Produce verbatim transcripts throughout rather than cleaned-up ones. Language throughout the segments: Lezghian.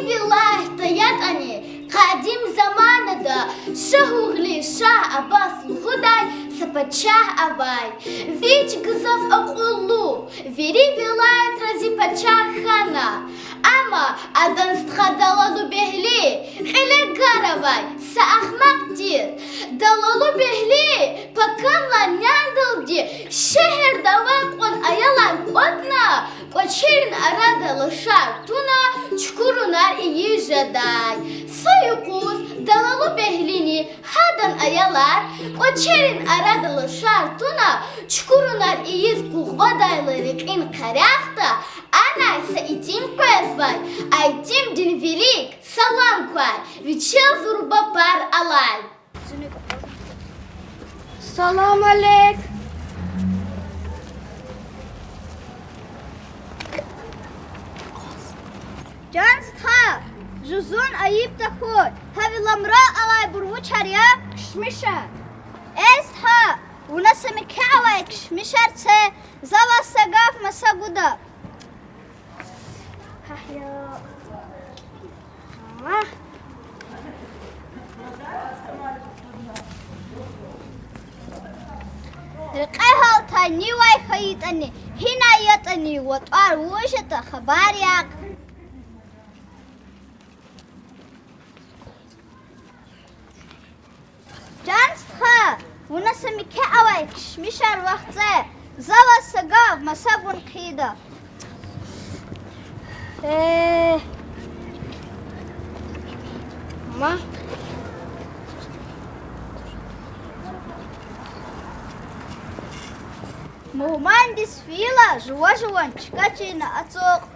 Вилаятда ятӀани къадим заманада Шагьугьли Шагь-Аббас лугьудай са пачагь авай. Вич гзаф акьуллу, вири вилаятра зи пачагь хьана. Амма адан стха Далалу-Бегьли кьиле гар авай са ахмакь тир. Далалу-Бегьли пакамлай няналди шегьерда авай кьван аялар кӀватӀна, кӀвачерин арада лашар туна, чукурунар ийиз жедай. Са юкъуз Далалу-Бегьлини гьадан аялар кӀвачерин арада лашар туна, чукурунар ийиз къугъвадайла рекьин къерехда, анай са итим къвезвай, а итимдин вилик салам квай, вичел зурба пар алай. Салам алейк. Чан стха, жузун айиб тахьуй, гьа ви ламрал алайбур вучар я? Кишмишар. Эй стха, вуна са мекьи авай кишмишар це, за ваз са гаф маса гуда. Рекье гьалтай нивай хьайитӀани, гьинай ятӀани, ва тӀвар вуж ятӀа хабар яхъ. Чан стха, вуна са мекьи авай кишмишар вахце, за ваз са гаф маса гун хъийида. Э, ма. Мугьмандиз фейила жува-жуван чка чина ацукь.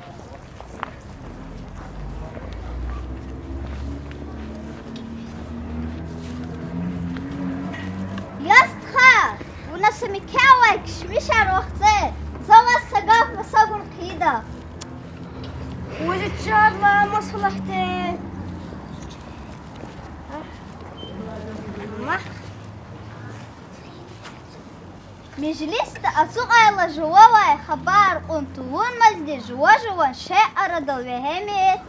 Я стха, вуна са мекьи авай кишмишар вахце, за ваз са гаф маса гун хъийида. Вуж ичӀарла масалахьди. Межлисда ацукьайла жувавай хабар кьун тавунмазди жува-жуван шей арадал вегьемир.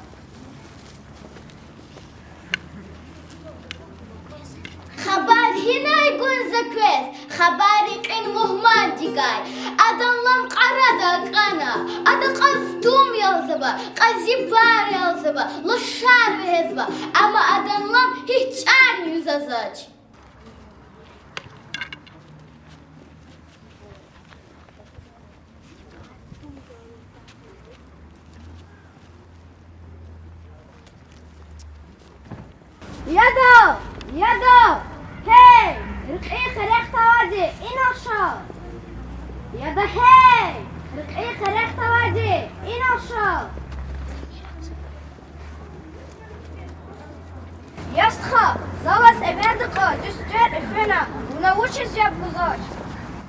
Хабар гьинай гун за квез, хабар рекьин мугьмандикай. Адан лам кьарада акӀана, ада кьаз дум ялзава, кьази пар ялзава, лашар вегьезва, амма адан лам гьич чӀарни юзазвач. Яда, яда, гьей, рекьин къерехда авайди, инал ша. Яда, гьей, рекьин къерехда авайди, инал ша. Я стха, за ваз эверда кьаз, зи сестер эфена, вуна вучиз яб гузвач?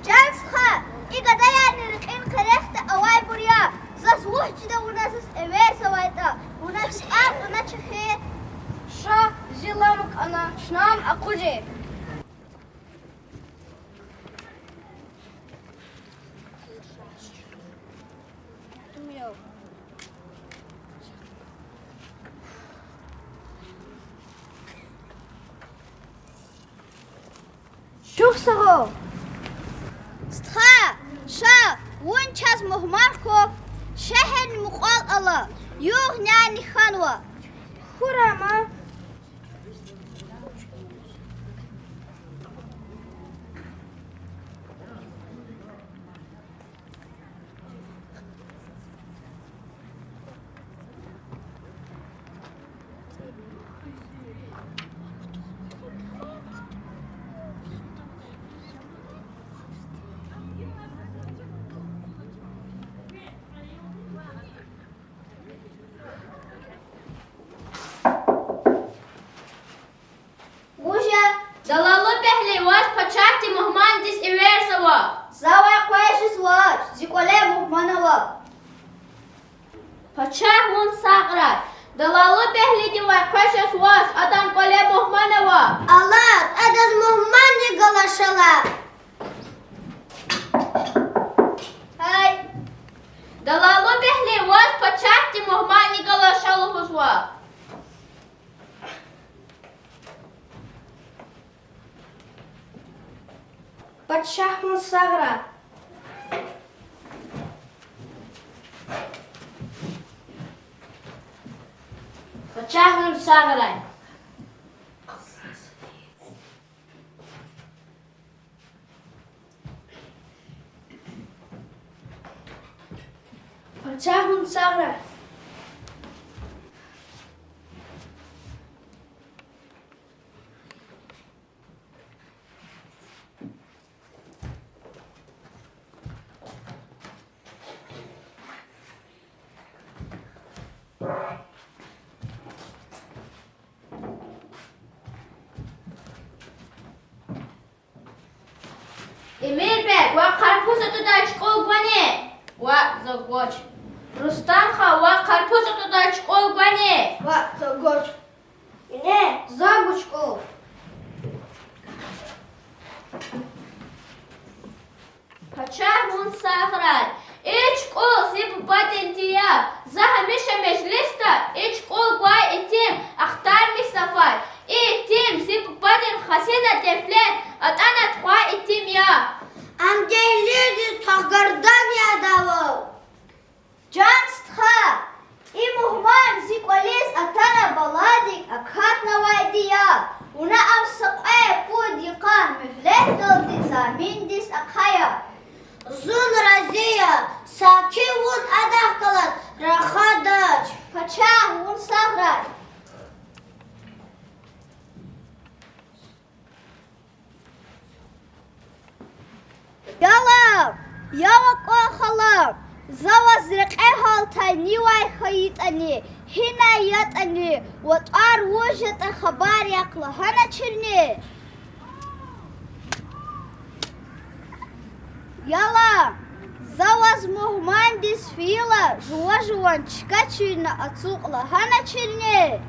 Чан стха, и гадаярни рекьин къерехда авайбур я, заз вуч жеда вуна заз эверзавайтӀа, вуна зи тӀвар кьуна чӀехи. Ша, зи лам акӀана, чна ам акъудин. Чухсагъул. Стха, ша, вун чаз мугьман хьухь, шегьерни мукьвал ала, югъ-няни хьанва. Хьурай ма. Вуж я? Далалу-Бегьли, ваз пачагьди мугьмандиз эверзава. За вай къвез жезвач, зи кӀвале мугьман ава. Пачагь, вун сагърай. Далалу-Бегьлиди вай къвез жезвач, адан кӀвале мугьман ава. Алад, адаз мугьманни галаз ша лагь. Гьай. Далалу-Бегьли, ваз пачагьди мугьманни галаз ша лугьузва. Пачагь, вун сагърай. Пачагь, вун сагърай. Пачагь, вун сагърай. Эмирбег, ваз къарпуз атӀудай чукӀул гвани? Ваъ, за гвач. Рустам хан, ваз къарпуз атӀудай чукӀул гвани? Ваъ, за гвач. Ине, за гва чукӀул. Пачагь, вун сагърай. И чукӀул зи бубадинди я. За гьамиша межлисда и чукӀул гвай итим ахтармишзавай. И итим зи бубадин хазина-девлет атӀана тухвай итим я. Ам дегьлидиз твах гардан яда вал. Жан стха, и мугьман зи кӀвализ атана баладик акатнавайди я. Вуна ам са кьве-пуд йикъан муьгьлетдалди заминдиз ахъая. Зун рази я, саки вун адахъ галаз рахадач. Пачагь, вун сагърай. Ялав, я вакӀа хала, за ваз рекье гьалтай нивай хьайитӀани, гьинай ятӀани ва тӀвар вуж ятӀа хабар яхъ лагьаначирни? Яла, за ваз мугьмандиз фейила жува-жуван чка чирна ацукь лагьаначирни?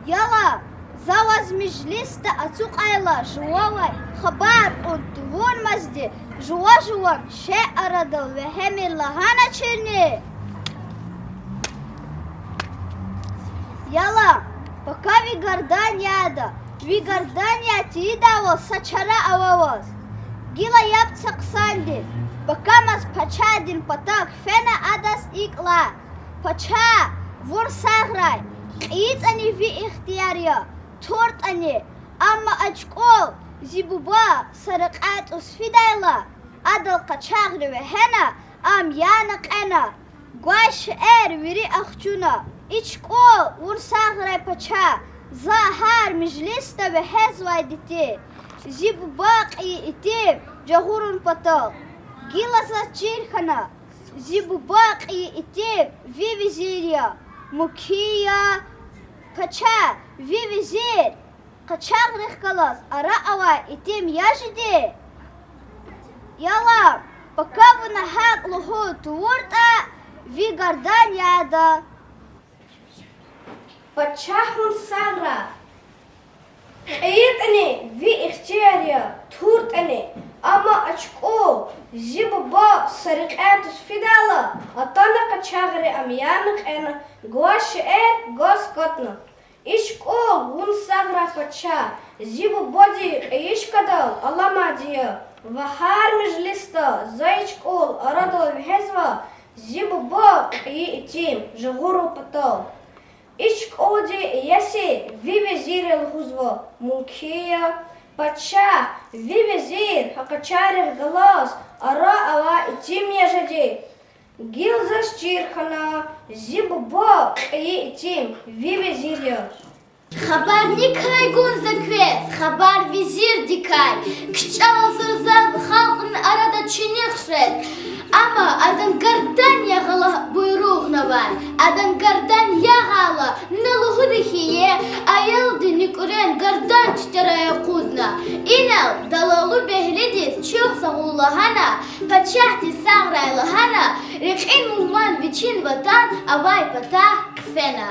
Яла, за ваз межлисда ацукьайла жувавай хабар кьун тавунмазди жува-жуван шей арадал вегьемир лагьаначирни? Яла, пака ви гардан яда, ви гардан яд тийидайвал са чара ава ваз. Гила яб це хъсандиз, пакамаз пачагьдин патав фена адаз икӀ лагь: Пачагь, вун сагърай, кьейитӀани ви ихтияр я, туртӀани, амма а чукӀул зи буба са рекьяй тӀуз фидайла, адал къачагъри вегьена, ам яна кьена. Гвай шейэр вири ахчуна. И чукӀул, вун сагърай пачагь, за гьар межлисда вегьезвайди тир. Зи буба кьейи итим жагъурун патал. Гила заз чир хьана, зи буба кьейи итим ви везир я, мумкин я? Пачагь, ви везир къачагърихъ галаз ара авай итим я жеди? Яла, пака вуна гьакӀ лугьун тавуртӀа, ви гардан яда. Пачагь, вун сагърай. КьейитӀани ви ихтияр я, туртӀани, амма а чукӀул зи буба са рекьяй тӀуз фидайла, атана къачагъри ам яна кьена, гвай шейэр гваз катна. И чукӀул, вун сагърай пачагь, зи бубади кьейи чкадал аламайди я ва гьар межлисда за и чукӀул арадал вегьезва, зи буба кьейи итим жагъурун патал. И чукӀулди иеси ви везир я лугьузва, мумкин я? Пачагь, ви везир гьа къачагърихъ галаз ара авай итим я жеди? Гила заз чир хьана, зи буба кьейи итим ви везир я. Хабарникай гун за квез, хабар везирдикай. КичӀела заз халкьни арада чинихъ жез. Амма адан гардан ягъайла буйругънавай. Адан гардан ягъайла, на лугьуда хьи, аялди нуькӀрен гардан тетер акъудна. Инал далалу бегьлидиз чухсагъул лагьана, пачагьди сагърай лагьана, рекьин мугьман вичин ватан авай патахъ хъфена.